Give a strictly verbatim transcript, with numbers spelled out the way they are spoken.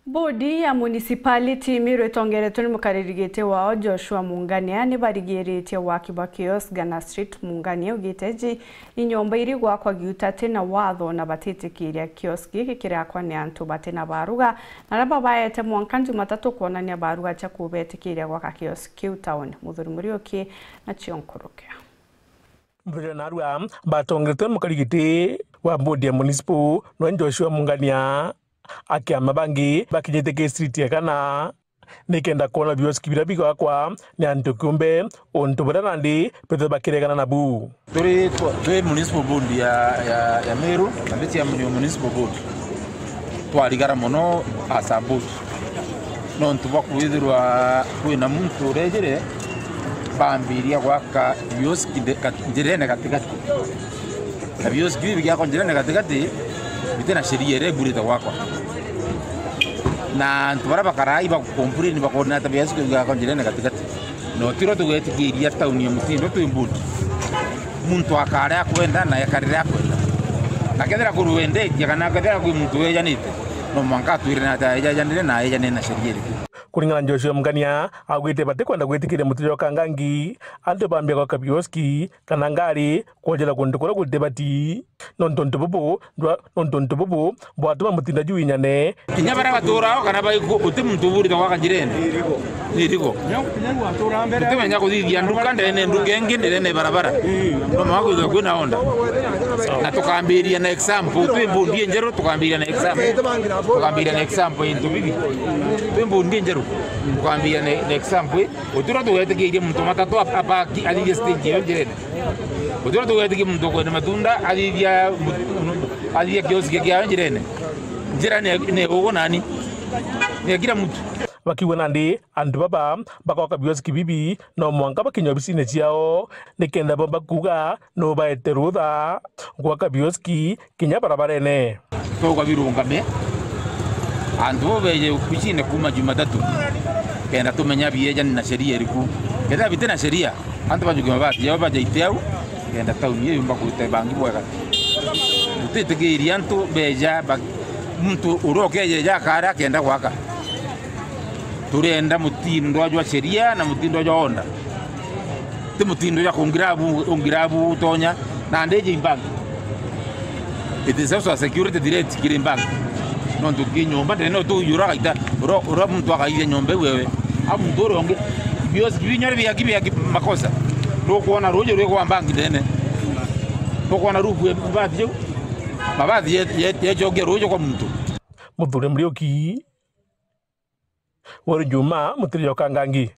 Bodi ya Municipality Meru itongeretwe ni mukariri giti wao Joshua Mungania ni barigiritie waki bwa kiosk Ghana Street. Mungania augite iji ni nyomba iri gwakwa giutati na watho na batitikiria kiosk giki kirakwa ni antu bati na baruga na aria babaete mwanka Jumatatu kwonania baruga cia kubetikiria gwaka kiosk kiu tauni. Muthuri Muriuki na cio nkurukia. Mbere narua batongeretwe ni mukariri giti wa bodi ya municipal nwe Joshua Mungania, akiama bangi bakinyite ki street ya Ghana nikenda kwona bioski biria bigakwa ni antu kiumbe, untu buria nandi bethwe bakiregana nabu. Turi twa- twi municipal board ya, ya, ya Meru, na ndi chairman wa municipal board. Twarigara mono as a board. Nontu bwa kwithirwa kwina muntu urejire, bambiria gwaka bioski nde- kat- njirene gatigati. Na bioski biu bigiakwa njirene gatigati, biti na sheria iria iburite gwakwa. Na antu baria bakarai bagucomplain bakona ati bioski bigiakwa njirene gatigati. No tiro tugetikiria tauni ya mutindo twi board. Muntu akare akwenda na ekarire akwenda. Na kethira kuri wendetie kana kethira kwi muntu wejanite, no mwanka atwire na ati ejajanire na ejanire na sheria iriku. Kuringana na Joshua Mungania, augite batikwenda gwitikiria mutindo wa Kangangi, antu bambia gwaka bioski kana ngari kwonjera kuntu kuria gutibati. Nontu untu bubu ndwa- nontu untu bubu bwatuma mutinda juu inyane. Kinya baria batuurao kana baiku, uti muntu uburite gwaka njirene. Ni iriko. Utimenya kuthithia nduka ndene nduka ingi ndene barabara. No mwanka kwithirwa kwina onda. Na tukambiria na example, twi mbundi njeru tukambiria na example. Tukambiria na example into bibi. Twi mbundi njeru tukambiria na, na example. Utiro tugetikiirie muntu matatu ap- apaki athithia stage iyo njirene. Utiro tugetikia muntu kwenda matunda athithia mut- athithia kioski kiao njirene. Njira ni ni ugu nani. Ni kila mtu. Bakiuga nandi antu baba bagoka bioski bibi no mwanka bakinya obisine ciao nikenda bomba kuuga no baete rutha gwaka bioski kinya barabarene. Twauga birungame, antu bo beje obisine kuuma Jumatatu, kenda tumenya biejani na sheria iriku. Kethira biti na sheria, antu bajuke mabati jao bajaite au, kenda tauni iyo yumba kuruta bangi bwega. Tutitikiiria antu beja ba- muntu uria ukejeja akare akenda gwaka. Turenda mutindo jwa sheria na mutindo jwa order. Ti mutindo jwa kungirabu ungirabu utonya na ndiji imbangi. It is also a security threat kiri imbangi. Nontu ki nyomba ndene utu yura gaita ura muntu akaithia nyomba iu wewe. A muntu uria ungi biosi binyore biaki biaki makosa. Nukwona ruju rwi kwa mbangi ndene. Nukwona ruku bathi jau. Mabathi ye- ye- yechokia ruju kwa muntu. Muthuri Muriuki. Weru Juma, mutiri jwa Kangangi.